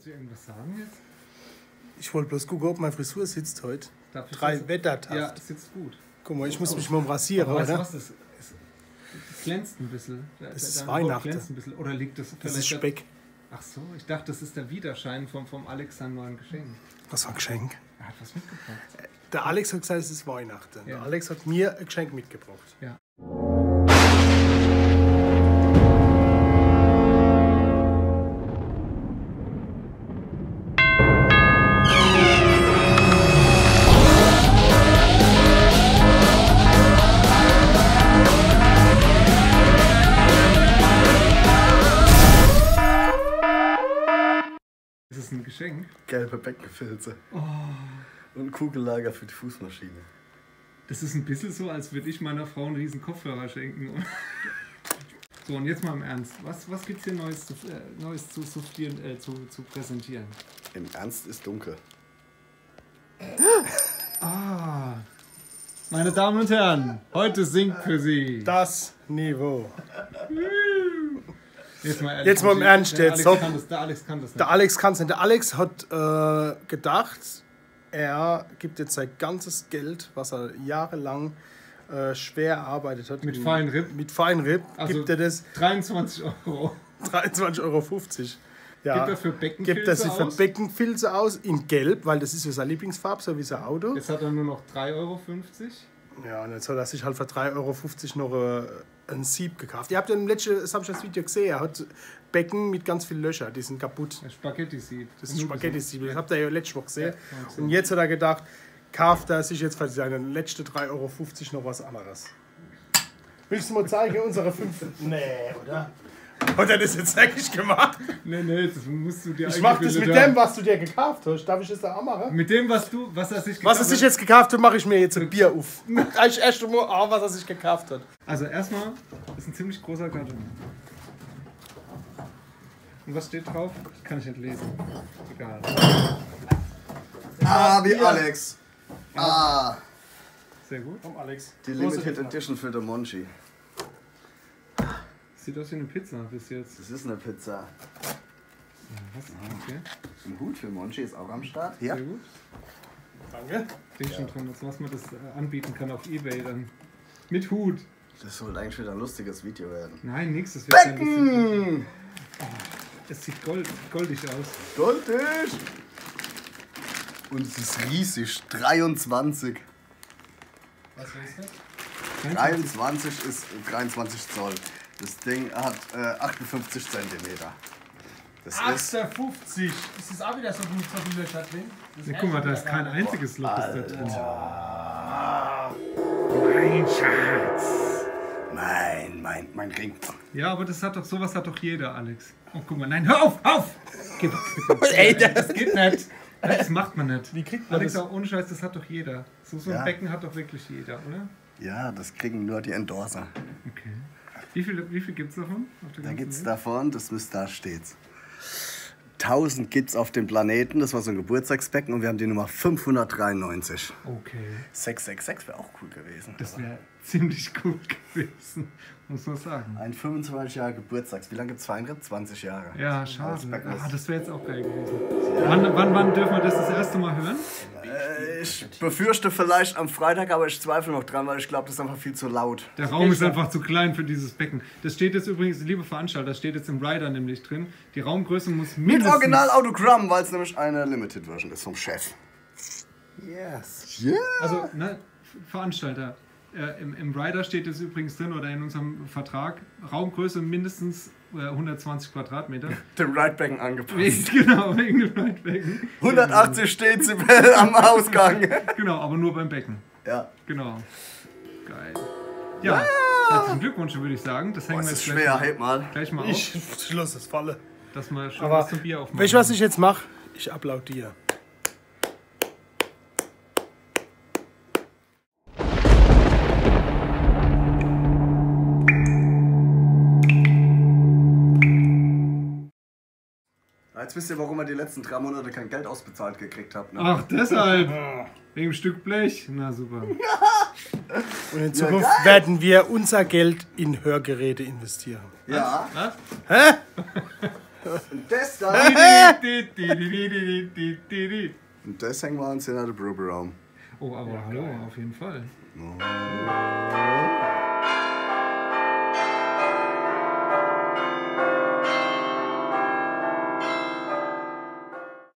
Wolltest du irgendwas sagen jetzt? Ich wollte bloß gucken, ob meine Frisur sitzt heute. 3 Wettertaft. Ja, sitzt gut. Guck mal, ich muss mich mal rasieren, weißt du oder? was, das glänzt ein bisschen. Das ist Deine Weihnachten. Haut glänzt ein bisschen. Oder liegt das Das ist Speck. Ach so, ich dachte, das ist der Widerschein vom Alex sein neuen Geschenk. Was für ein Geschenk? Er hat was mitgebracht. Der Alex hat gesagt, es ist Weihnachten. Ja. Der Alex hat mir ein Geschenk mitgebracht. Ja. Ist es ein Geschenk? Gelbe Beckenfilze. Oh. Und Kugellager für die Fußmaschine. Das ist ein bisschen so, als würde ich meiner Frau einen riesen Kopfhörer schenken. So, und jetzt mal im Ernst. Was gibt es hier Neues zu präsentieren? Im Ernst ist dunkel. Ah, meine Damen und Herren, heute singt für Sie. Das Niveau. Jetzt mal, ehrlich, Jetzt mal im Ernst, der jetzt. Alex kann das nicht. Der Alex kann es nicht. Der Alex hat gedacht, er gibt jetzt sein ganzes Geld, was er jahrelang schwer erarbeitet hat. Mit Feinripp? Mit Feinripp Also gibt er das 23 €. 23,50 €. Ja. Gibt er für Beckenfilze Gibt er sich für aus? Beckenfilze aus in Gelb, weil das ist ja seine Lieblingsfarbe, so wie sein Auto. Jetzt hat er nur noch 3,50 €. Ja, und jetzt hat er sich halt für 3,50 € noch ein Sieb gekauft. Ihr habt ja im letzten, das habe ich das Video gesehen, er hat Becken mit ganz vielen Löchern, die sind kaputt. Ein Spaghetti-Sieb. Das ist Spaghetti-Sieb, das habt ihr ja letzte Woche gesehen. Ja, Und jetzt hat er gedacht, kauft er sich jetzt für seine letzten 3,50 € noch was anderes. Willst du mal zeigen, unsere 5? Nee, oder? Hat er das jetzt wirklich gemacht? Nee, das musst du dir Ich mach das mit dem, was du dir gekauft hast. Darf ich das da auch machen? Mit dem, was er sich gekauft Was er sich jetzt gekauft hat, mache ich mir jetzt ein Bier auf. Ich erst mal an, was er sich gekauft hat. Also erstmal ist ein ziemlich großer Karton. Und was steht drauf? Das kann ich nicht lesen. Egal. Ah, wie Alex. Ah, Sehr gut. Komm, Alex. die Limited Edition für den Monchi. Sieht aus wie eine Pizza bis jetzt. Das ist eine Pizza. Was? Okay. Ein Hut für Monchi ist auch am Start. Hier. Sehr gut. Danke. Steht schon drin, was man das anbieten kann auf EBay dann. Mit Hut. Das soll eigentlich wieder ein lustiges Video werden. Nein, nix. Das wird kein lustiges Video. Becken! Es sieht goldig aus. Goldig! Und es ist riesig. 23. Was ist das? 23 ist 23 Zoll. Das Ding hat 58 Zentimeter. Das ist 58. Ist das auch wieder so gut, so viele Löcher drin? Ja, guck mal, da ist kein einziges Loch ist da drin. Mein Schatz. mein Ring. Ja, aber sowas hat doch jeder, Alex. Oh, guck mal, nein, hör auf! Geh weg. Ey, Das geht nicht. Das macht man nicht. Wie kriegt man Alex, das? auch ohne Scheiß, das hat doch jeder. So ein Ja. Becken hat doch wirklich jeder, oder? Ja, das kriegen nur die Endorser. Okay. Wie viel gibt es davon? Auf der Da ganzen gibt's Welt? davon, das müsste da steht's. 1000 gibt's auf dem Planeten, das war so ein Geburtstagsbecken und wir haben die Nummer 593. Okay. 666 wäre auch cool gewesen. Das wäre ziemlich gut gewesen, muss man sagen. Ein 25 Jahre Geburtstags. Wie lange gibt's Feinripp? 20 Jahre. Ja, schade. Das Becken ist- Das wäre jetzt auch geil gewesen. Wann dürfen wir das erste Mal hören? Ich befürchte vielleicht am Freitag, aber ich zweifle noch dran, weil ich glaube, das ist einfach viel zu laut. Der Raum ist einfach zu klein für dieses Becken. Das steht jetzt übrigens, liebe Veranstalter, das steht jetzt im Rider nämlich drin. Die Raumgröße muss Mit mindestens... Original Autogramm, weil es nämlich eine Limited Version ist vom Chef. Yes. Yeah. Also, ne, Veranstalter, im Rider steht jetzt übrigens drin, oder in unserem Vertrag, Raumgröße mindestens 120 Quadratmeter. Dem Ridebecken angepasst. Genau, wegen dem Ridebecken. 180 Dezibel am Ausgang. Genau, aber nur beim Becken. Ja. Genau. Geil. Ja, herzlichen Glückwunsch, würde ich sagen. Das hängen Boah, wir es ist jetzt schwer, heb mal. gleich mal auf, Ich lasse es fallen. dass wir schon Aber was zum Bier aufmachen. weißt du, was ich jetzt mache? Ich applaudiere. Jetzt wisst ihr, warum ihr die letzten 3 Monate kein Geld ausbezahlt gekriegt habt. Ne? Ach, deshalb. Wegen dem Stück Blech. Na super. Und in Zukunft werden wir unser Geld in Hörgeräte investieren. Ja. Was? Hä? Und das da. Und das hängen wir uns in den Proberaum. Oh, aber hallo, auf jeden Fall. Oh.